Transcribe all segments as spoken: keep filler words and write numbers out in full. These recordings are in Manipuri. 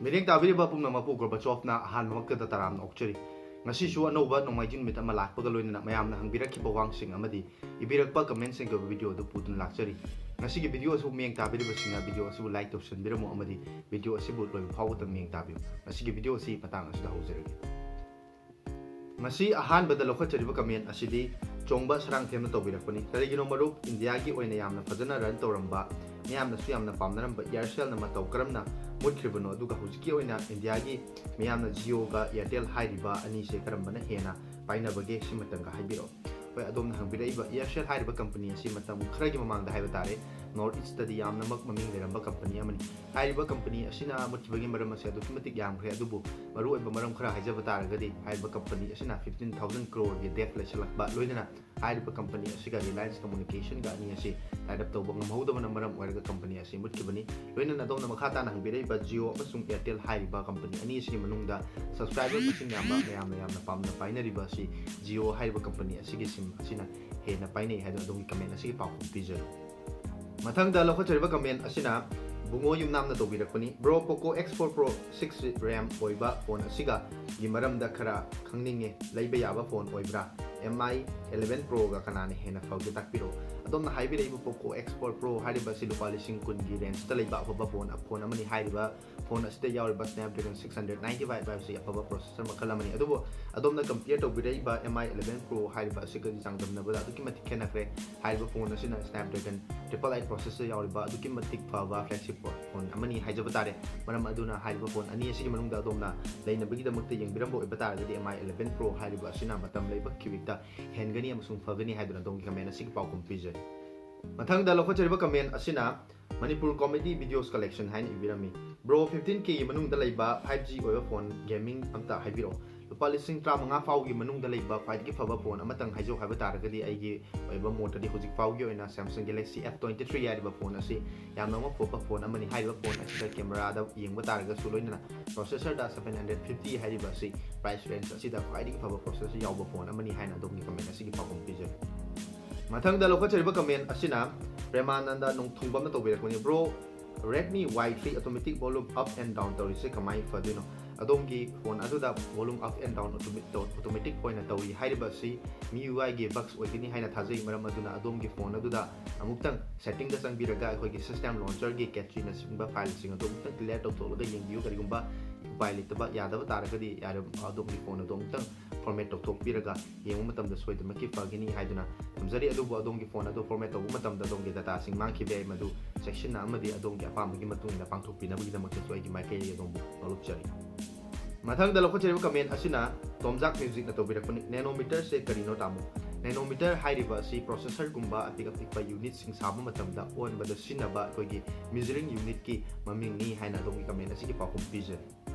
ꯃꯤꯠꯌꯦꯡ ꯇꯥꯕꯤꯔꯤꯕ ꯄꯨꯝꯅꯃꯛꯄꯨ ꯒꯣꯔꯕꯥꯆꯣꯚꯅ ꯑꯍꯥꯟꯕꯃꯛꯇꯗ ꯇꯔꯥꯝꯅ ꯑꯣꯛꯆꯔꯤ꯫ ꯉꯁꯤꯁꯨ ꯑꯅꯧꯕ ꯅꯣꯡꯃꯥꯏꯖꯤꯡ ꯅꯨꯃꯤꯠ ꯑꯃ ꯂꯥꯛꯄꯒ ꯂꯣꯏꯅꯅ ꯃꯌꯥꯝꯅ ꯍꯪꯕꯤꯔꯛꯈꯤꯕ ꯋꯥꯍꯪꯁꯤꯡ ꯑꯃꯗꯤ ꯏꯕꯤꯔꯛꯄ comment ꯁꯤꯡꯒꯤ ꯑꯣꯏꯕ video ꯑꯗꯨ ꯄꯨꯗꯨꯅ ꯂꯥꯛꯆꯔꯤ꯫ ꯉꯁꯤꯒꯤ video ꯑꯁꯤꯕꯨ ꯃꯤꯠꯌꯦꯡ ꯇꯥꯕꯤꯔꯤꯕꯁꯤꯡꯅ video ꯑꯁꯤꯕꯨ like ꯇꯧꯁꯤꯟꯕꯤꯔꯝꯃꯨ ꯑꯃꯗꯤ video ꯑꯁꯤꯕꯨ ꯂꯣꯏꯕ ꯐꯥꯎꯕꯗ ꯃꯤꯠꯌꯦꯡ ꯇꯥꯕꯤꯌꯨ꯫ ꯉꯁꯤꯒꯤ video ꯑꯁꯤ ꯃꯇꯥꯡ ꯑꯁꯤꯗ ꯍꯧꯖꯔꯒꯦ꯫ ꯉꯁꯤ ꯑꯍꯥꯟꯕꯗ ꯂꯧꯈꯠꯆꯔꯤꯕ comment ꯑꯁꯤꯗꯤ ꯆꯣꯡꯕ ꯁꯔꯥꯡꯊꯦꯝꯅ ꯇꯧꯕꯤꯔꯛꯄꯅꯤ꯫ ꯀꯔꯤꯒꯤꯅꯣ ꯃꯔꯨꯞ, ꯏꯟꯗꯤꯌꯥꯒꯤ ꯑꯣꯏꯅ ꯌꯥꯝꯅ ꯐꯖꯅ run ꯇꯧꯔꯝꯕ, ꯃꯤꯌꯥꯝꯅꯁꯨ ꯌꯥꯝꯅ ꯄꯥꯝꯅꯔꯝꯕ Aircelꯅ ꯃꯇꯧ ꯀꯔꯝꯅ ꯃꯨꯠꯈ꯭ꯔꯤꯕꯅꯣ? ꯑꯗꯨꯒ ꯍꯧꯖꯤꯛꯀꯤ ꯑꯣꯏꯅ ꯏꯟꯗꯤꯌꯥꯒꯤ ꯃꯤꯌꯥꯝꯅ Jioꯒ Airtel ꯍꯥꯏꯔꯤꯕ ꯑꯅꯤꯁꯦ ꯀꯔꯝꯕꯅ ꯍꯦꯟꯅ ꯄꯥꯏꯅꯕꯒꯦ? ꯁꯤꯃꯇꯪꯒ ꯍꯥꯏꯕꯤꯔꯛꯑꯣ꯫ ꯍꯣꯏ, ꯑꯗꯣꯝꯅ ꯍꯪꯕꯤꯔꯛꯏꯕ Aircel ꯍꯥꯏꯔꯤꯕ company ꯑꯁꯤ ꯃꯇꯝ ꯈꯔꯒꯤ ꯃꯃꯥꯡꯗ ꯍꯥꯏꯕ ꯇꯥꯔꯦ, North Eastꯇꯗꯤ ꯌꯥꯝꯅꯃꯛ ꯃꯃꯤꯡ ꯂꯩꯔꯝꯕ company ꯑꯃꯅꯤ꯫ ꯍꯥꯏꯔꯤꯕ company ꯑꯁꯤꯅ ꯃꯨꯠꯈꯤꯕꯒꯤ ꯃꯔꯝ ꯑꯁꯤ ꯑꯗꯨꯛꯀꯤ ꯃꯇꯤꯛ ꯌꯥꯝꯈ꯭ꯔꯦ, ꯑꯗꯨꯕꯨ ꯃꯔꯨꯑꯣꯏꯕ ꯃꯔꯝ ꯈꯔ ꯍꯥꯏꯖꯕ ꯇꯥꯔꯒꯗꯤ, ꯍꯥꯏꯔꯤꯕ company ꯑꯁꯤꯅ fifteen thousand crore ꯒꯤ debt ꯂꯩꯁꯜꯂꯛꯄ, ꯂꯣꯏꯅꯅ ꯍꯥꯏꯔꯤꯕ company ꯑꯁꯤꯒ Reliance Communicationꯒ ꯑꯅꯤ ꯑꯁꯤ tie up ꯇꯧꯕ ꯉꯝꯍꯧꯗꯕꯅ ꯃꯔꯝ ꯑꯣꯏꯔꯒ company ꯑꯁꯤ ꯃꯨꯠꯈꯤꯕꯅꯤ꯫ ꯂꯣꯏꯅꯅ ꯑꯗꯣꯝꯅ ꯃꯈꯥ ꯇꯥꯅ ꯍꯪꯕꯤꯔꯛꯏꯕ Jio ꯑꯃꯁꯨꯡ Airtel ꯍꯥꯏꯔꯤꯕ company ꯑꯅꯤ ꯑꯁꯤꯒꯤ ꯃꯅꯨꯡꯗ subscriber ꯃꯁꯤꯡ ꯌꯥꯝꯕ, ꯃꯌꯥꯝꯅ ꯌꯥꯝꯅ ꯄꯥꯝꯅ ꯄꯥꯏꯅꯔꯤꯕ ꯑꯁꯤ Jio ꯍꯥꯏꯔꯤꯕ company ꯑꯁꯤꯒꯤ SIM ꯑꯁꯤꯅ ꯍꯦꯟꯅ ꯄꯥꯏꯅꯩ ꯍꯥꯏꯗꯨꯅ ꯑꯗꯣꯝꯒꯤ comment ꯑꯁꯤꯒꯤ ꯄꯥꯎꯈꯨꯝ ꯄꯤꯖꯔꯤ꯫ ꯃꯊꯪꯗ ꯂꯧꯈꯠꯆꯔꯤꯕ comment ꯑꯁꯤꯅ ꯕꯨꯡꯉꯣ ꯌꯨꯝꯅꯥꯝꯅ ꯇꯧꯕꯤꯔꯛꯄꯅꯤ꯫ Bro, Poco X four Pro six RAM ꯑꯣꯏꯕ phone ꯑꯁꯤꯒꯤ ꯃꯔꯝꯗ ꯈꯔ ꯈꯪꯅꯤꯡꯉꯦ꯫ ꯂꯩꯕ ꯌꯥꯕ phone ꯑꯣꯏꯕ꯭ꯔꯥ? M I eleven Proꯒ ꯀꯅꯥꯅ ꯍꯦꯟꯅ ꯐꯒꯦ ꯇꯥꯛꯄꯤꯔꯛꯑꯣ꯫ ꯑꯗꯣꯝꯅ ꯍꯥꯏꯕꯤꯔꯛꯏꯕ Poco X four Pro ꯍꯥꯏꯔꯤꯕ ꯑꯁꯤ ꯂꯨꯄꯥ ꯂꯤꯁꯤꯡ ꯀꯨꯟꯒꯤ rangeꯇ ꯂꯩꯕ ꯑꯐꯕ phone, phone ꯑꯃꯅꯤ꯫ ꯍꯥꯏꯔꯤꯕ phone ꯑꯁꯤꯗ ꯌꯥꯎꯔꯤꯕ Snapdragon six hundred ninety five ꯍꯥꯏꯕꯁꯤ ꯑꯐꯕ processor ꯃꯈꯜ ꯑꯃꯅꯤ, ꯑꯗꯨꯕꯨ ꯑꯗꯣꯝꯅ compare ꯇꯧꯕꯤꯔꯛꯏꯕ M I eleven Pro ꯍꯥꯏꯔꯤꯕ ꯑꯁꯤꯒꯗꯤ ꯆꯥꯡꯗꯝꯅꯕꯗ ꯑꯗꯨꯛꯀꯤ ꯃꯇꯤꯛ ꯈꯦꯠꯅꯈ꯭ꯔꯦ꯫ ꯍꯥꯏꯔꯤꯕ phone ꯑꯁꯤꯅ Snapdragon triple eight processor ꯌꯥꯎꯔꯤꯕ ꯑꯗꯨꯛꯀꯤ ꯃꯇꯤꯛ ꯐꯕ flagship phone ꯑꯃꯅꯤ ꯍꯥꯏꯖꯕ ꯇꯥꯔꯦ꯫ ꯃꯔꯝ ꯑꯗꯨꯅ ꯍꯥꯏꯔꯤꯕ phone ꯑꯅꯤ ꯑꯁꯤꯒꯤ ꯃꯅꯨꯡꯗ ꯑꯗꯣꯝꯅ ꯂꯩꯅꯕꯒꯤꯗꯃꯛꯇ ꯌꯦꯡꯕꯤꯔꯝꯕ ꯑꯣꯏꯕ ꯇꯥꯔꯒꯗꯤ, M I eleven Pro ꯍꯥꯏꯔꯤꯕ ꯑꯁꯤꯅ ꯃꯇꯝ ꯂꯩꯕ ꯈꯤꯕꯤꯛꯇ ꯍꯦꯟꯒꯅꯤ ꯑꯃꯁꯨꯡ ꯐꯒꯅꯤ ꯍꯥꯏꯗꯨꯅ ꯑꯗꯣꯝꯒꯤ comment ꯑꯁꯤꯒꯤ ꯄꯥꯎꯈꯨꯝ ꯄꯤꯖꯔꯤ꯫ ꯃꯊꯪꯗ ꯂꯧꯈꯠꯆꯔꯤꯕ comment ꯑꯁꯤꯅ Manipur Comedy Videos Collection ꯍꯥꯏꯅ ꯏꯕꯤꯔꯝꯃꯤ꯫ Bro, fifteen K ꯒꯤ ꯃꯅꯨꯡꯗ ꯂꯩꯕ five G ꯑꯣꯏꯕ phone gaming ꯑꯝꯇ ꯍꯥꯏꯕꯤꯔꯛꯑꯣ꯫ ꯂꯨꯄꯥ ꯂꯤꯁꯤꯡ ꯇꯔꯥꯃꯉꯥ ꯐꯥꯎꯒꯤ ꯃꯅꯨꯡꯗ ꯂꯩꯕ ꯈ꯭ꯋꯥꯏꯗꯒꯤ ꯐꯕ phone ꯑꯃꯇꯪ ꯍꯥꯏꯖꯧ ꯍꯥꯏꯕ ꯇꯥꯔꯒꯗꯤ, ꯑꯩꯒꯤ ꯑꯣꯏꯕ ꯃꯣꯠꯇꯗꯤ ꯍꯧꯖꯤꯛ ꯐꯥꯎꯒꯤ ꯑꯣꯏꯅ Samsung Galaxy F twenty three ꯍꯥꯏꯔꯤꯕ phone ꯑꯁꯤ ꯌꯥꯝꯅ ꯃꯃꯤꯡ ꯊꯣꯛꯄ phone ꯑꯃꯅꯤ꯫ ꯍꯥꯏꯔꯤꯕ phone ꯑꯁꯤꯗ cameraꯗ ꯌꯦꯡꯕ ꯇꯥꯔꯒꯁꯨ, ꯂꯣꯏꯅꯅ processorꯗ seven hundred fifty ꯍꯥꯏꯔꯤꯕ ꯑꯁꯤ price range ꯑꯁꯤꯗ ꯈ꯭ꯋꯥꯏꯗꯒꯤ ꯐꯕ processor ꯌꯥꯎꯕ phone ꯑꯃꯅꯤ ꯍꯥꯏꯅ ꯑꯗꯣꯝꯒꯤ comment ꯑꯁꯤꯒꯤ ꯄꯥꯎꯈꯨꯝ ꯄꯤꯖꯔꯤ꯫ ꯃꯊꯪꯗ ꯂꯧꯈꯠꯆꯔꯤꯕ comment ꯑꯁꯤꯅ ꯄ꯭ꯔꯦꯃꯥꯅꯟꯗ ꯅꯣꯡꯊꯣꯡꯕꯝꯅ ꯇꯧꯕꯤꯔꯛꯄꯅꯤ꯫ Bro, Redmi Y three automatic volume up and down ꯇꯧꯔꯤꯁꯦ ꯀꯃꯥꯏꯅ ꯐꯗꯣꯏꯅꯣ? ꯑꯗꯣꯝꯒꯤ ꯐꯣꯟ ꯑꯗꯨꯗ volume up and down automatic ꯑꯣꯏꯅ ꯇꯧꯔꯤ ꯍꯥꯏꯔꯤꯕ ꯑꯁꯤ MIUI ꯒꯤ bugs ꯑꯣꯏꯒꯅꯤ ꯍꯥꯏꯅ ꯊꯥꯖꯩ꯫ ꯃꯔꯝ ꯑꯗꯨꯅ ꯑꯗꯣꯝꯒꯤ ꯐꯣꯟ ꯑꯗꯨꯗ ꯑꯃꯨꯛꯇꯪ setting ꯗ ꯆꯪꯕꯤꯔꯒ ꯑꯩꯈꯣꯏꯒꯤ system launcher ꯒꯤ catchy ꯅꯆꯤꯡꯕ file ꯁꯤꯡ ꯑꯗꯨ ꯑꯃꯨꯛꯇꯪ clear ꯇꯧꯊꯣꯛꯂꯒ ꯌꯦꯡꯕꯤꯌꯨ꯫ ꯀꯔꯤꯒꯨꯝꯕ ꯎꯄꯥꯏ ꯂꯩꯇꯕ, ꯌꯥꯗꯕ ꯇꯥꯔꯒꯗꯤ ꯌꯥꯔꯦ, ꯑꯗꯣꯝꯒꯤ ꯐꯣꯟ ꯑꯗꯨ ꯑꯃꯨꯛꯇꯪ format ꯇꯧꯊꯣꯛꯄꯤꯔꯒ ꯌꯦꯡꯕ ꯃꯇꯝꯗ ꯁꯣꯏꯗꯅꯃꯛꯀꯤ ꯐꯒꯅꯤ ꯍꯥꯏꯗꯨꯅ ꯊꯝꯖꯔꯤ꯫ ꯑꯗꯨꯕꯨ ꯑꯗꯣꯝꯒꯤ ꯐꯣꯟ ꯑꯗꯨ format ꯇꯧꯕ ꯃꯇꯝꯗ ꯑꯗꯣꯝꯒꯤ data ꯁꯤꯡ ꯃꯥꯡꯈꯤꯕ ꯌꯥꯏ, ꯃꯗꯨ ꯆꯦꯛꯁꯤꯟꯅ ꯑꯃꯗꯤ ꯑꯗꯣꯝꯒꯤ ꯑꯄꯥꯝꯕꯒꯤ ꯃꯇꯨꯡ ꯏꯟꯅ ꯄꯥꯡꯊꯣꯛꯄꯤꯅꯕꯒꯤꯗꯃꯛꯇꯁꯨ ꯑꯩꯒꯤ ꯃꯥꯏꯀꯩꯗꯒꯤ ꯑꯗꯣꯝꯕꯨ ꯅꯣꯂꯨꯛꯆꯔꯤ꯫ ꯃꯊꯪꯗ ꯂꯧꯈꯠꯆꯔꯤꯕ comment ꯑꯁꯤꯅ ꯇꯣꯝꯖꯥꯛ Music ꯅ ꯇꯧꯕꯤꯔꯛꯄꯅꯤ꯫ Nanometer ꯁꯦ ꯀꯔꯤꯅꯣ ꯇꯥꯃꯣ? Nanometer ꯍꯥꯏꯔꯤꯕ ꯑꯁꯤ processor ꯒꯨꯝꯕ ꯑꯄꯤꯛ ꯑꯄꯤꯛꯄ unit ꯁꯤꯡ ꯁꯥꯕ ꯃꯇꯝꯗ ꯑꯣꯟꯕꯗ ꯁꯤꯖꯤꯟꯅꯕ ꯑꯩꯈꯣꯏꯒꯤ measuring unit ꯀꯤ ꯃꯃꯤꯡꯅꯤ ꯍꯥꯏꯅ ꯑꯗꯣꯝꯒꯤ comment ꯑꯁꯤꯒꯤ ꯄꯥꯎꯈꯨꯝ ꯄꯤꯖꯔꯤ꯫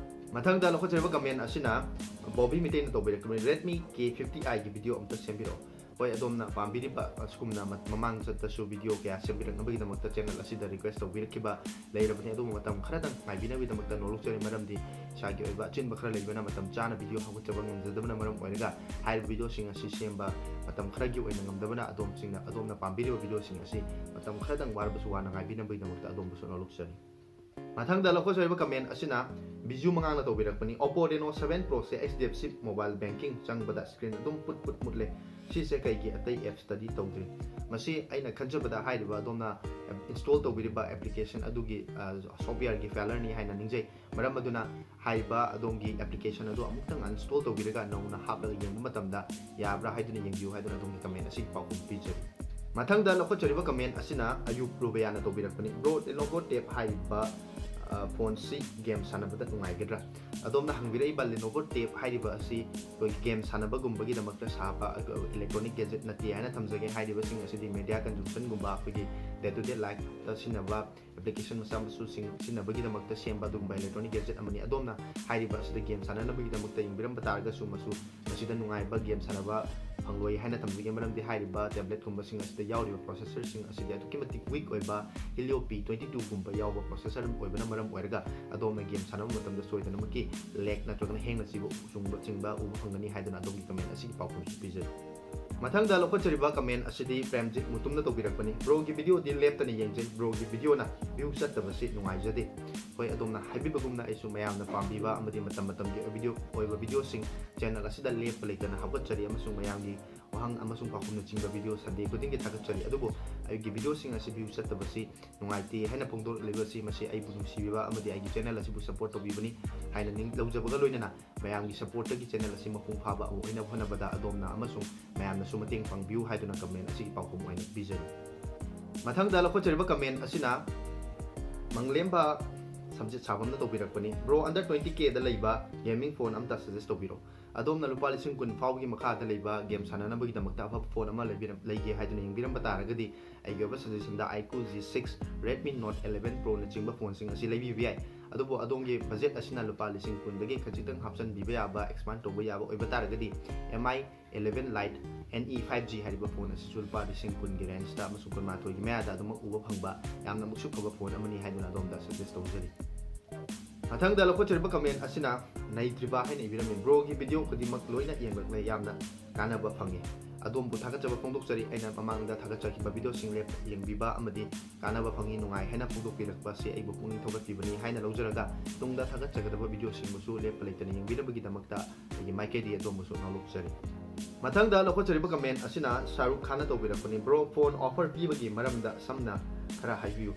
ꯃꯊꯪꯗ ꯂꯧꯈꯠꯆꯔꯤꯕ comment ꯑꯁꯤꯅ Bobby ꯃꯩꯇꯩꯅ ꯇꯧꯕꯤꯔꯛꯄꯅꯤ, Redmi K fifty i ꯒꯤ video ꯑꯝꯇ ꯁꯦꯝꯕꯤꯔꯛꯑꯣ꯫ ꯍꯣꯏ, ꯑꯗꯣꯝꯅ ꯄꯥꯝꯕꯤꯔꯤꯕ ꯑꯁꯤꯒꯨꯝꯅ ꯃ-, ꯃꯃꯥꯡ ꯆꯠꯇꯁꯨ video ꯀꯌꯥ ꯁꯦꯝꯕꯤꯔꯛꯅꯕꯒꯤꯗꯃꯛꯇ channel ꯑꯁꯤꯗ request ꯇꯧꯕꯤꯔꯛꯈꯤꯕ ꯂꯩꯔꯕꯅꯤ꯫ ꯑꯗꯨꯕꯨ ꯃꯇꯝ ꯈꯔꯗꯪ ꯉꯥꯏꯕꯤꯅꯕꯒꯤꯗꯃꯛꯇ ꯅꯣꯂꯨꯛꯆꯔꯤ, ꯃꯔꯝꯗꯤ ꯏꯁꯥꯒꯤ ꯑꯣꯏꯕ ꯑꯆꯤꯟꯕ ꯈꯔ ꯂꯩꯕꯅ ꯃꯇꯝ ꯆꯥꯅ video ꯍꯧꯒꯠꯆꯕ ꯉꯝꯖꯗꯕꯅ ꯃꯔꯝ ꯑꯣꯏꯔꯒ ꯍꯥꯏꯔꯤꯕ video ꯁꯤꯡ ꯑꯁꯤ ꯁꯦꯝꯕ ꯃꯇꯝ ꯈꯔꯒꯤ ꯑꯣꯏꯅ ꯉꯝꯗꯕꯅ ꯑꯗꯣꯝꯁꯤꯡꯅ, ꯑꯗꯣꯝꯅ ꯄꯥꯝꯕꯤꯔꯤꯕ video ꯁꯤꯡ ꯑꯁꯤ ꯃꯇꯝ ꯈꯔꯗꯪ ꯋꯥꯔꯕꯁꯨ ꯋꯥꯅ ꯉꯥꯏꯕꯤꯅꯕꯒꯤꯗꯃꯛꯇ ꯑꯗꯣꯝꯕꯨꯁꯨ ꯅꯣꯂꯨꯛꯆꯔꯤ꯫ ꯃꯊꯪꯗ ꯂꯧꯈꯠꯆꯔꯤꯕ comment ꯑꯁꯤꯅ Biju ꯃꯉꯥꯡꯅ ꯇꯧꯕꯤꯔꯛꯄꯅꯤ꯫ Oppo Reno seven Pro ꯁꯦ H D F C mobile banking ꯆꯪꯕꯗ screen ꯑꯗꯨꯝ ꯄꯨꯠ ꯄꯨꯠ ꯃꯨꯠꯂꯦ꯫ ꯁꯤꯁꯦ ꯀꯩꯒꯤ ꯑꯇꯩ apps ꯇꯗꯤ ꯇꯧꯗ꯭ꯔꯤ? ꯃꯁꯤ ꯑꯩꯅ ꯈꯟꯖꯕꯗ ꯍꯥꯏꯔꯤꯕ ꯑꯗꯣꯝꯅ install ꯇꯧꯕꯤꯔꯤꯕ application ꯑꯗꯨꯒꯤ, ꯑ, software ꯒꯤ failure ꯅꯤ ꯍꯥꯏꯅ ꯅꯤꯡꯖꯩ꯫ ꯃꯔꯝ ꯑꯗꯨꯅ ꯍꯥꯏꯔꯤꯕ ꯑꯗꯣꯝꯒꯤ application ꯑꯗꯨ ꯑꯃꯨꯛꯇꯪ uninstall ꯇꯧꯕꯤꯔꯒ ꯅꯧꯅ ꯍꯥꯞꯂꯒ ꯌꯦꯡꯕ ꯃꯇꯝꯗ ꯌꯥꯕ꯭ꯔꯥ ꯍꯥꯏꯗꯨꯅ ꯌꯦꯡꯕꯤꯌꯨ ꯍꯥꯏꯗꯨꯅ ꯑꯗꯣꯝꯒꯤ comment ꯑꯁꯤꯒꯤ ꯄꯥꯎꯈꯨꯝ ꯄꯤꯖꯔꯤ꯫ ꯃꯊꯪꯗ ꯂꯧꯈꯠꯆꯔꯤꯕ comment ꯑꯁꯤꯅ ꯑꯌꯨꯞ ꯔꯨꯕꯌꯥꯅ ꯇꯧꯕꯤꯔꯛꯄꯅꯤ꯫ Bro, Lenovo Tab ꯍꯥꯏꯔꯤꯕ, ꯑ, ꯐꯣꯟꯁꯤ game ꯁꯥꯟꯅꯕꯗ ꯅꯨꯡꯉꯥꯏꯒꯗ꯭ꯔꯥ? ꯑꯗꯣꯝꯅ ꯍꯪꯕꯤꯔꯛꯏꯕ Lenovo Tab ꯍꯥꯏꯔꯤꯕ ꯑꯁꯤ ꯑꯩꯈꯣꯏꯒꯤ game ꯁꯥꯟꯅꯕꯒꯨꯝꯕꯒꯤꯗꯃꯛꯇ ꯁꯥꯕ electronic gadget ꯅꯠꯇꯦ ꯍꯥꯏꯅ ꯊꯝꯖꯒꯦ꯫ ꯍꯥꯏꯔꯤꯕꯁꯤꯡ ꯑꯁꯤꯗꯤ media consumption ꯒꯨꯝꯕ, ꯑꯩꯈꯣꯏꯒꯤ day to day life ꯇ ꯁꯤꯖꯤꯟꯅꯕ application ꯃꯆꯥ ꯃꯁꯨꯁꯤꯡ ꯁꯤꯖꯤꯟꯅꯕꯒꯤꯗꯃꯛꯇ ꯁꯦꯝꯕ ꯑꯗꯨꯒꯨꯝꯕ electronic gadget ꯑꯃꯅꯤ꯫ ꯑꯗꯣꯝꯅ ꯍꯥꯏꯔꯤꯕ ꯑꯁꯤꯗ game ꯁꯥꯟꯅꯅꯕꯒꯤꯗꯃꯛꯇ ꯌꯦꯡꯕꯤꯔꯝꯕ ꯇꯥꯔꯒꯁꯨ ꯃꯁꯨ ꯃꯁꯤꯗ ꯅꯨꯡꯉꯥꯏꯕ game ꯁꯥꯟꯅꯕ ꯐꯪꯂꯣꯏ ꯍꯥꯏꯅ ꯊꯝꯖꯒꯦ, ꯃꯔꯝꯗꯤ ꯍꯥꯏꯔꯤꯕ tablet ꯀꯨꯝꯕꯁꯤꯡ ꯑꯁꯤꯗ ꯌꯥꯎꯔꯤꯕ processor ꯁꯤꯡ ꯑꯁꯤꯗꯤ ꯑꯗꯨꯛꯀꯤ ꯃꯇꯤꯛ weak ꯑꯣꯏꯕ, Helio P twenty two ꯒꯨꯝꯕ ꯌꯥꯎꯕ processor ꯑꯣꯏꯕꯅ ꯃꯔꯝ ꯑꯣꯏꯔꯒ ꯑꯗꯣꯝꯅ game ꯁꯥꯟꯅꯕ ꯃꯇꯝꯗ ꯁꯣꯏꯗꯅꯃꯛꯀꯤ lag ꯅꯠꯇ꯭ꯔꯒꯅ hang ꯅꯆꯤꯡꯕ ꯆꯨꯡꯕ ꯆꯤꯡꯕ ꯎꯕ ꯐꯪꯒꯅꯤ ꯍꯥꯏꯗꯨꯅ ꯑꯗꯣꯝꯒꯤ comment ꯑꯁꯤꯒꯤ ꯄꯥꯎꯈꯨꯝꯁꯨ ꯄꯤꯖꯔꯤ꯫ ꯃꯊꯪꯗ ꯂꯧꯈꯠꯆꯔꯤꯕ comment ꯑꯁꯤꯗꯤ ꯄ꯭ꯔꯦꯝꯖꯤꯠ ꯃꯨꯇꯨꯝꯅ ꯇꯧꯕꯤꯔꯛꯄꯅꯤ꯫ Broꯒꯤ videoꯗꯤ ꯂꯦꯞꯇꯅ ꯌꯦꯡꯖꯩ, broꯒꯤ videoꯅ view ꯆꯠꯇꯕꯁꯤ ꯅꯨꯡꯉꯥꯏꯖꯗꯦ꯫ ꯍꯣꯏ, ꯑꯗꯣꯝꯅ ꯍꯥꯏꯕꯤꯕꯒꯨꯝꯅ ꯑꯩꯁꯨ ꯃꯌꯥꯝꯅ ꯄꯥꯝꯕꯤꯕ ꯑꯃꯗꯤ ꯃꯇꯝ ꯃꯇꯝꯒꯤ video ꯑꯣꯏꯕ videoꯁꯤꯡ channel ꯑꯁꯤꯗ ꯂꯦꯞꯄ ꯂꯩꯇꯅ ꯍꯧꯒꯠꯆꯔꯤ ꯑꯃꯁꯨꯡ ꯃꯌꯥꯝꯒꯤ ꯋꯥꯍꯪ ꯑꯃꯁꯨꯡ ꯄꯥꯎꯈꯨꯝꯅꯆꯤꯡꯕ video Sunday ꯈꯨꯗꯤꯡꯒꯤ ꯊꯥꯒꯠꯆꯔꯤ꯫ ꯑꯗꯨꯕꯨ ꯑꯩꯒꯤ videoꯁꯤꯡ ꯑꯁꯤ view ꯆꯠꯇꯕꯁꯤ ꯅꯨꯡꯉꯥꯏꯇꯦ ꯍꯥꯏꯅ ꯐꯣꯡꯗꯣꯔꯛꯂꯤꯕꯁꯤ ꯃꯁꯤ ꯑꯩꯕꯨ ꯅꯨꯡꯁꯤꯕꯤꯕ ꯑꯃꯗꯤ ꯑꯩꯒꯤ channel ꯑꯁꯤꯕꯨ support ꯇꯧꯕꯤꯕꯅꯤ ꯍꯥꯏꯅ ꯅꯤꯡ-, ꯂꯧꯖꯕꯒ ꯂꯣꯏꯅꯅ ꯃꯌꯥꯝꯒꯤ supportꯇꯒꯤ channel ꯑꯁꯤ ꯃꯄꯨꯡ ꯐꯥꯕ ꯑꯃ ꯑꯣꯏꯅꯕ ꯍꯣꯠꯅꯕꯗ ꯑꯗꯣꯝꯅ ꯑꯃꯁꯨꯡ ꯃꯌꯥꯝꯅꯁꯨ ꯃꯇꯦꯡ ꯄꯥꯡꯕꯤꯌꯨ ꯍꯥꯏꯗꯨꯅ comment ꯑꯁꯤꯒꯤ ꯄꯥꯎꯈꯨꯝ ꯑꯣꯏꯅ ꯄꯤꯖꯔꯤ꯫ ꯃꯊꯪꯗ ꯂꯧꯈꯠꯆꯔꯤꯕ comment ꯑꯁꯤꯅ ꯃꯪꯂꯦꯝꯕ ꯁꯝꯖꯤꯠ ꯁꯥꯕꯝꯅ ꯇꯧꯕꯤꯔꯛꯄꯅꯤ꯫ Bro, under twenty Kꯗ ꯂꯩꯕ gaming phone ꯑꯝꯇ suggest ꯇꯧꯕꯤꯔꯣ꯫ ꯑꯗꯣꯝꯅ ꯂꯨꯄꯥ ꯂꯤꯁꯤꯡ ꯀꯨꯟ ꯐꯥꯎꯕꯒꯤ ꯃꯈꯥꯗ ꯂꯩꯕ game ꯁꯥꯟꯅꯅꯕꯒꯤꯗꯃꯛꯇ ꯑꯐꯕ phone ꯑꯃ ꯂꯩꯕꯤꯔꯝ-, ꯂꯩꯒꯦ ꯍꯥꯏꯗꯨꯅ ꯌꯦꯡꯕꯤꯔꯝꯕ ꯇꯥꯔꯒꯗꯤ ꯑꯩꯒꯤ ꯑꯣꯏꯕ suggestionꯗ iQOO G six, Redmi Note eleven Proꯅꯆꯤꯡꯕ phoneꯁꯤꯡ ꯑꯁꯤ ꯂꯩꯕꯤꯕ ꯌꯥꯏ꯫ ꯑꯗꯨꯕꯨ ꯑꯗꯣꯝꯒꯤ budget ꯑꯁꯤꯅ ꯂꯨꯄꯥ ꯂꯤꯁꯤꯡ ꯀꯨꯟꯗꯒꯤ ꯈꯖꯤꯛꯇꯪ ꯍꯥꯞꯆꯤꯟꯕꯤꯕ ꯌꯥꯕ, expand ꯇꯧꯕ ꯌꯥꯕ ꯑꯣꯏꯕ ꯇꯥꯔꯒꯗꯤ M I eleven Lite N E five G ꯍꯥꯏꯔꯤꯕ phone ꯑꯁꯤꯁꯨ ꯂꯨꯄꯥ ꯂꯤꯁꯤꯡ ꯀꯨꯟꯒꯤ rangeꯇ ꯑꯃꯁꯨꯡ ꯀꯨꯟꯃꯥꯊꯣꯏꯒꯤ ꯃꯌꯥꯗ ꯑꯗꯨꯃꯛ ꯎꯕ ꯐꯪꯕ ꯌꯥꯝꯅ ꯑꯃꯨꯛꯁꯨ ꯐꯕ phone ꯑꯃꯅꯤ ꯍꯥꯏꯗꯨꯅ ꯑꯗꯣꯝꯗ suggest ꯇꯧꯖꯔꯤ꯫ ꯃꯊꯪꯗ ꯂꯧꯈꯠꯆꯔꯤꯕ comment ꯑꯁꯤꯅ ꯅꯩꯗ꯭ꯔꯤꯕ ꯍꯥꯏꯅ ꯏꯕꯤꯔꯝꯃꯤ꯫ Broꯒꯤ video ꯈꯨꯗꯤꯡꯃꯛ ꯂꯣꯏꯅ ꯌꯦꯡꯂꯛꯂꯦ, ꯌꯥꯝꯅ ꯀꯥꯟꯅꯕ ꯐꯪꯉꯤ꯫ ꯑꯗꯣꯝꯕꯨ ꯊꯥꯒꯠꯆꯕ ꯐꯣꯡꯗꯣꯛꯆꯔꯤ꯫ ꯑꯩꯅ ꯃꯃꯥꯡꯗ ꯊꯥꯒꯠꯆꯈꯤꯕ videoꯁꯤꯡ ꯂꯦꯞ-, ꯌꯦꯡꯕꯤꯕ ꯑꯃꯗꯤ ꯀꯥꯟꯅꯕ ꯐꯪꯉꯤ, ꯅꯨꯡꯉꯥꯏ ꯍꯥꯏꯅ ꯐꯣꯡꯗꯣꯛꯄꯤꯔꯛꯄ ꯑꯁꯤ ꯑꯩꯕꯨ ꯄꯨꯛꯅꯤꯡ ꯊꯧꯒꯠꯄꯤꯕꯅꯤ ꯍꯥꯏꯅ ꯂꯧꯖꯔꯒ ꯇꯨꯡꯗ ꯊꯥꯒꯠꯆꯒꯗꯕ videoꯁꯤꯡꯕꯨꯁꯨ ꯂꯦꯞꯄ ꯂꯩꯇꯅ ꯌꯦꯡꯕꯤꯅꯕꯒꯤꯗꯃꯛꯇ ꯑꯩꯒꯤ ꯃꯥꯏꯀꯩꯗꯒꯤ ꯑꯗꯣꯝꯕꯨꯁꯨ ꯅꯣꯂꯨꯛꯆꯔꯤ꯫ ꯃꯊꯪꯗ ꯂꯧꯈꯠꯆꯔꯤꯕ comment ꯑꯁꯤꯅ ꯁꯥꯔꯨꯛ ꯈꯥꯟꯅ ꯇꯧꯕꯤꯔꯛꯄꯅꯤ꯫ Bro, phone offer ꯄꯤꯕꯒꯤ ꯃꯔꯝꯗ ꯁꯝꯅ ꯈꯔ ꯍꯥꯏꯕꯤꯌꯨ꯫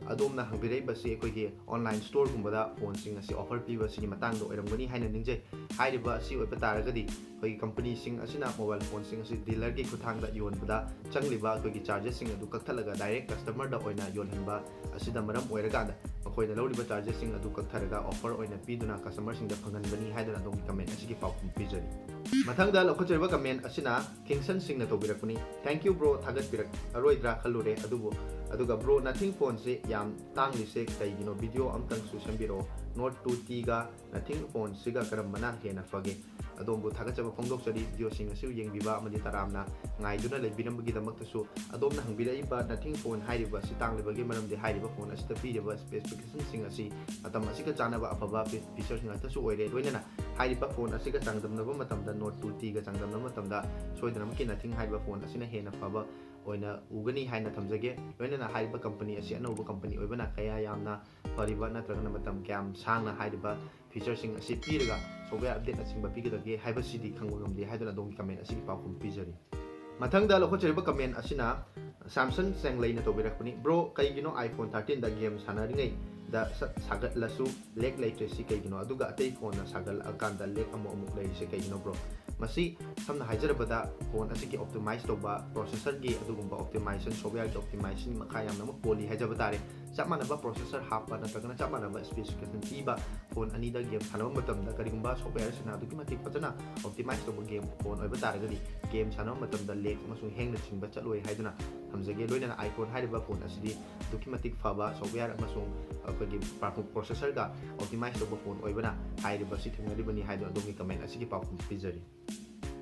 ꯑꯗꯣꯝꯅ ꯍꯪꯕꯤꯔꯛꯏꯕꯁꯤ ꯑꯩꯈꯣꯏꯒꯤ online storeꯒꯨꯝꯕꯗ phoneꯁꯤꯡ ꯑꯁꯤ offer ꯄꯤꯕꯁꯤꯒꯤ ꯃꯇꯥꯡꯗ ꯑꯣꯏꯔꯝꯒꯅꯤ ꯍꯥꯏꯅ ꯅꯤꯡꯖꯩ꯫ ꯍꯥꯏꯔꯤꯕ ꯑꯁꯤ ꯑꯣꯏꯕ ꯇꯥꯔꯒꯗꯤ ꯑꯩꯈꯣꯏꯒꯤ companyꯁꯤꯡ ꯑꯁꯤꯅ mobile phoneꯁꯤꯡ ꯑꯁꯤ dealerꯒꯤ ꯈꯨꯠꯊꯥꯡꯗ ꯌꯣꯟꯕꯗ ꯆꯪꯂꯤꯕ ꯑꯩꯈꯣꯏꯒꯤ chargesꯁꯤꯡ ꯑꯗꯨ ꯀꯛꯊꯠꯂꯒ direct customerꯗ ꯑꯣꯏꯅ ꯌꯣꯜꯍꯟꯕ ꯑꯁꯤꯗ ꯃꯔꯝ ꯑꯣꯏꯔꯀꯥꯟꯗ ꯃꯈꯣꯏꯅ ꯂꯧꯔꯤꯕ chargesꯁꯤꯡ ꯑꯗꯨ ꯀꯛꯊꯔꯒ offer ꯑꯣꯏꯅ ꯄꯤꯗꯨꯅ customerꯁꯤꯡꯗ ꯐꯪꯍꯟꯕꯅꯤ ꯍꯥꯏꯗꯨꯅ ꯑꯗꯣꯝꯒꯤ comment ꯑꯁꯤꯒꯤ ꯄꯥꯎꯈꯨꯝ ꯄꯤꯖꯔꯤ꯫ ꯃꯊꯪꯗ ꯂꯧꯈꯠꯆꯔꯤꯕ comment ꯑꯁꯤꯅ ꯀꯤꯡꯁꯟ ꯁꯤꯡꯅ ꯇꯧꯕꯤꯔꯛꯄꯅꯤ꯫ Thank you bro, ꯊꯥꯒꯠꯄꯤꯔꯛꯑꯔꯣꯏꯗ꯭ꯔꯥ ꯈꯜꯂꯨꯔꯦ, ꯑꯗꯨꯕꯨ ꯑꯗꯨꯒ bro, Nothing phoneꯁꯦ ꯌꯥꯝ ꯇꯥꯡꯂꯤꯁꯦ ꯀꯩꯒꯤꯅꯣ? Video ꯑꯝꯇꯪꯁꯨ ꯁꯦꯝꯕꯤꯔꯛꯑꯣ꯫ Note two Tꯒ Nothing phoneꯁꯤꯒ ꯀꯔꯝꯕꯅ ꯍꯦꯟꯅ ꯐꯒꯦ? ꯑꯗꯣꯝꯕꯨ ꯊꯥꯒꯠꯆꯕ ꯐꯣꯡꯗꯣꯛꯆꯔꯤ videoꯁꯤꯡ ꯑꯁꯤ ꯌꯦꯡꯕꯤꯕ ꯑꯃꯗꯤ ꯇꯔꯥꯝꯅ ꯉꯥꯏꯗꯨꯅ ꯂꯩꯕꯤꯔꯝꯕꯒꯤꯗꯃꯛꯇꯁꯨ꯫ ꯑꯗꯣꯝꯅ ꯍꯪꯕꯤꯔꯛꯏꯕ Nothing phone ꯍꯥꯏꯔꯤꯕ ꯑꯁꯤ ꯇꯥꯡꯂꯤꯕꯒꯤ ꯃꯔꯝꯗꯤ ꯍꯥꯏꯔꯤꯕ phone ꯑꯁꯤꯗ ꯄꯤꯔꯤꯕ specificationꯁꯤꯡ ꯑꯁꯤ ꯃꯇꯝ ꯑꯁꯤꯒ ꯆꯥꯟꯅꯕ ꯑꯐꯕ fe-, featureꯁꯤꯡ ꯉꯥꯛꯇꯁꯨ ꯑꯣꯏꯔꯦ꯫ ꯂꯣꯏꯅꯅ ꯍꯥꯏꯔꯤꯕ ꯐꯣꯟ ꯑꯁꯤꯒ ꯆꯥꯡꯗꯝꯅꯕ ꯃꯇꯝꯗ, ꯅꯣꯠ ꯇꯨ ꯇꯤꯒ ꯆꯥꯡꯗꯝꯅꯕ ꯃꯇꯝꯗ ꯁꯣꯏꯗꯅꯃꯛꯀꯤ ꯅꯊꯤꯡ ꯍꯥꯏꯔꯤꯕ ꯐꯣꯟ ꯑꯁꯤꯅ ꯍꯦꯟꯅ ꯐꯕ ꯑꯣꯏꯅ ꯎꯒꯅꯤ ꯍꯥꯏꯅ ꯊꯝꯖꯒꯦ꯫ ꯂꯣꯏꯅꯅ ꯍꯥꯏꯔꯤꯕ ꯀꯝꯄꯅꯤ ꯑꯁꯤ ꯑꯅꯧꯕ ꯀꯝꯄꯅꯤ ꯑꯣꯏꯕꯅ ꯀꯌꯥ ꯌꯥꯝꯅ ꯐꯔꯤꯕ ꯅꯠꯇ꯭ꯔꯒꯅ ꯃꯇꯝ ꯀꯌꯥꯝ ꯁꯥꯡꯅ ꯍꯥꯏꯔꯤꯕ ꯐꯤꯆꯔꯁꯤꯡ ꯑꯁꯤ ꯄꯤꯔꯒ ꯁꯣꯞꯋꯦꯌꯔ ꯑꯞꯗꯦꯠꯅꯆꯤꯡꯕ ꯄꯤꯒꯗꯒꯦ ꯍꯥꯏꯕꯁꯤꯗꯤ ꯈꯪꯕ ꯉꯝꯗꯦ ꯍꯥꯏꯗꯨꯅ ꯑꯗꯣꯝꯒꯤ ꯀꯃꯦꯟ ꯑꯁꯤꯒꯤ ꯄꯥꯎꯈꯨꯝ ꯄꯤꯖꯔꯤ꯫ ꯃꯊꯪꯗ ꯂꯧꯈꯠꯆꯔꯤꯕ ꯀꯃꯦꯟ ꯑꯁꯤꯅ ꯁꯥꯝꯁꯟ ꯆꯦꯡꯂꯩꯅ ꯇꯧꯕꯤꯔꯛꯄꯅꯤ, "ꯕ꯭ꯔꯣ, ꯀꯩꯒꯤꯅꯣ iPhone thirteen ꯗ ꯒꯦꯝ ꯁꯥꯟꯅꯔꯤꯉꯩꯗ ꯁꯠ ꯁꯥꯒꯠꯂꯁꯨ ꯂꯦꯛ ꯂꯩꯇ꯭ꯔꯤꯁꯤ ꯀꯩꯒꯤꯅꯣ? ꯑꯗꯨꯒ ꯑꯇꯩ ꯐꯣꯟꯅ ꯁꯥꯒꯠꯂꯛꯑꯀꯥꯟꯗ ꯂꯦꯛ ꯑꯃꯨꯛ ꯑꯃꯨꯛ ꯂꯩꯔꯤꯁꯦ ꯀꯩꯒꯤꯅꯣ ꯕ꯭ꯔꯣ?" ꯃꯁꯤ ꯁꯝꯅ ꯍꯥꯏꯖꯔꯕꯗ ꯐꯣꯟ ꯑꯁꯤꯒꯤ ꯑꯣꯞꯇꯤꯃꯥꯏꯖ ꯇꯧꯕ, ꯄ꯭ꯔꯣꯁꯦꯁꯔꯒꯤ ꯑꯗꯨꯒꯨꯝꯕ ꯑꯣꯞꯇꯤꯃꯥꯏꯖꯦꯁꯟ, ꯁꯣꯞꯋꯦꯌꯔꯒꯤ ꯑꯣꯞꯇꯤꯃꯥꯏꯖꯦꯁꯟ ꯃꯈꯥ ꯌꯥꯝꯅꯃꯛ ꯄꯣꯜꯂꯤ ꯍꯥꯏꯖꯕ ꯇꯥꯔꯦ꯫ ꯆꯞ ꯃꯥꯟꯅꯕ ꯄ꯭ꯔꯣꯁꯦꯁꯔ ꯍꯥꯞꯄ ꯅꯠꯇ꯭ꯔꯒꯅ ꯆꯞ ꯃꯥꯟꯅꯕ ꯁ꯭ꯄꯦꯁꯤꯐꯤꯀꯦꯁꯟ ꯄꯤꯕ ꯐꯣꯟ ꯑꯅꯤꯗ ꯒꯦꯝ ꯁꯥꯟꯅꯕ ꯃꯇꯝꯗ ꯀꯔꯤꯒꯨꯝꯕ ꯁꯣꯞꯋꯦꯌꯔꯁꯤꯅ ꯑꯗꯨꯛꯀꯤ ꯃꯇꯤꯛ ꯐꯖꯅ ꯑꯣꯞꯇꯤꯃꯥꯏꯖ ꯇꯧꯕ ꯒꯦꯝ ꯐꯣꯟ ꯑꯣꯏꯕ ꯇꯥꯔꯒꯗꯤ ꯒꯦꯝ ꯁꯥꯟꯅꯕ ꯃꯇꯝꯗ ꯂꯦꯛ ꯑꯃꯁꯨꯡ ꯍꯦꯡꯅꯆꯤꯡꯕ ꯆꯠꯂꯣꯏ ꯍꯥꯏꯗꯨꯅ ꯊꯝꯖꯒꯦ꯫ ꯂꯣꯏꯅꯅ iPhone ꯍꯥꯏꯔꯤꯕ ꯐꯣꯟ ꯑꯁꯤꯗꯤ ꯑꯗꯨꯛꯀꯤ ꯃꯇꯤꯛ ꯐꯕ ꯁꯣꯞꯋꯦꯌꯔ ꯑꯃꯁꯨꯡ ꯑꯩꯈꯣꯏꯒꯤ ꯄ꯭ꯔꯣꯁꯦꯁꯔꯒ ꯑꯣꯞꯇꯤꯃꯥꯏꯖ ꯇꯧꯕ ꯐꯣꯟ ꯑꯣꯏꯕꯅ ꯍꯥꯏꯔꯤꯕ ꯑꯁꯤ ꯊꯦꯡꯅꯔꯤꯕꯅꯤ ꯍꯥꯏꯗꯨꯅ ꯑꯗꯣꯝꯒꯤ ꯀꯃꯦꯟ ꯑꯁꯤꯒꯤ ꯄꯥꯎꯈꯨꯝ ꯄꯤꯖꯔꯤ꯫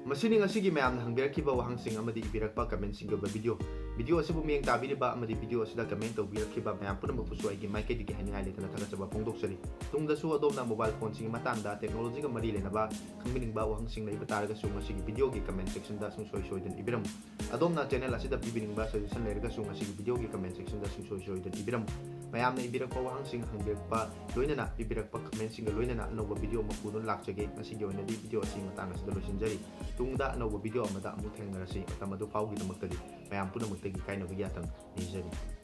ꯃꯁꯤꯅꯤ ꯉꯁꯤꯒꯤ ꯃꯌꯥꯝꯅ ꯍꯪꯕꯤꯔꯛꯈꯤꯕ ꯋꯥꯍꯪꯁꯤꯡ ꯑꯃꯗꯤ ꯏꯕꯤꯔꯛꯄ ꯀꯃꯦꯟꯁꯤꯡꯒꯤ ꯑꯣꯏꯕ ꯚꯤꯗꯤꯑꯣ꯫ ꯚꯤꯗꯤꯑꯣ ꯑꯁꯤꯕꯨ ꯃꯤꯠꯌꯦꯡ ꯇꯥꯕꯤꯔꯤꯕ ꯑꯃꯗꯤ ꯚꯤꯗꯤꯑꯣ ꯑꯁꯤꯗ ꯀꯃꯦꯟ ꯇꯧꯕꯤꯔꯛꯈꯤꯕ ꯃꯌꯥꯝ ꯄꯨꯝꯅꯃꯛꯄꯨꯁꯨ ꯑꯩꯒꯤ ꯃꯥꯏꯀꯩꯗꯒꯤ ꯍꯥꯏꯅꯤꯡꯉꯥꯏ ꯂꯩꯇꯅ ꯊꯥꯒꯠꯆꯕ ꯐꯣꯡꯗꯣꯛꯆꯔꯤ꯫ ꯇꯨꯡꯗꯁꯨ ꯑꯗꯣꯝꯅ ꯃꯣꯕꯥꯏꯜ ꯐꯣꯟꯁꯤꯡꯒꯤ ꯃꯇꯥꯡꯗ, ꯇꯦꯛꯅꯣꯂꯣꯖꯤꯒ ꯃꯔꯤ ꯂꯩꯅꯕ ꯈꯪꯕꯤꯅꯤꯡꯕ ꯋꯥꯍꯪꯁꯤꯡ ꯂꯩꯕ ꯇꯥꯔꯒꯁꯨ ꯉꯁꯤꯒꯤ ꯚꯤꯗꯤꯑꯣꯒꯤ ꯀꯃꯦꯟ ꯁꯦꯛꯁꯟꯗ ꯁꯨꯡꯁꯣꯏ ꯁꯣꯏꯗꯅ ꯏꯕꯤꯔꯝꯃꯨ꯫ ꯑꯗꯣꯝꯅ ꯆꯦꯅꯦꯜ ꯑꯁꯤꯗ ꯄꯤꯕꯤꯅꯤꯡꯕ ꯁꯖꯦꯁꯟ ꯂꯩꯔꯒꯁꯨ ꯉꯁꯤꯒꯤ ꯚꯤꯗꯤꯑꯣꯒꯤ ꯀꯃꯦꯟ ꯁꯦꯛꯁꯟꯗ ꯁꯨꯡꯁꯣꯏ ꯁꯣꯏꯗꯅ ꯏꯕꯤꯔꯝꯃꯨ꯫ ꯃꯌꯥꯝꯅ ꯏꯕꯤꯔꯛꯄ ꯋꯥꯍꯪꯁꯤꯡ, ꯍꯪꯕꯤꯔꯛꯄ, ꯂꯣꯏꯅꯅ ꯄꯤꯕꯤꯔꯛꯄ ꯀꯃꯦꯟꯁꯤꯡꯒ ꯂꯣꯏꯅꯅ ꯑꯅꯧꯕ ꯚꯤꯗꯤꯑꯣ ꯑꯃ ꯄꯨꯗꯨꯅ ꯂꯥꯛꯆꯒꯦ꯫ ꯉꯁꯤꯒꯤ ꯑꯣꯏꯅꯗꯤ ꯚꯤꯗꯤꯑꯣ ꯑꯁꯤ ꯃꯇꯥꯡ ꯑꯁꯤꯗ ꯂꯣꯏꯁꯤꯟꯖꯔꯤ꯫ ꯇꯨꯡꯗ ꯑꯅꯧꯕ ꯚꯤꯗꯤꯑꯣ ꯑꯃꯗ ꯑꯃꯨꯛ ꯊꯦꯡꯅꯔꯁꯤ꯫ ꯃꯇꯝ ꯑꯗꯨ ꯐꯥꯎꯒꯤꯗꯃꯛꯇꯗꯤ ꯃꯌꯥꯝ ꯄꯨꯝꯅꯃꯛꯇꯒꯤ ꯀꯥꯏꯅꯕꯒꯤ ꯌꯥꯊꯪ ꯅꯤꯖꯔꯤ꯫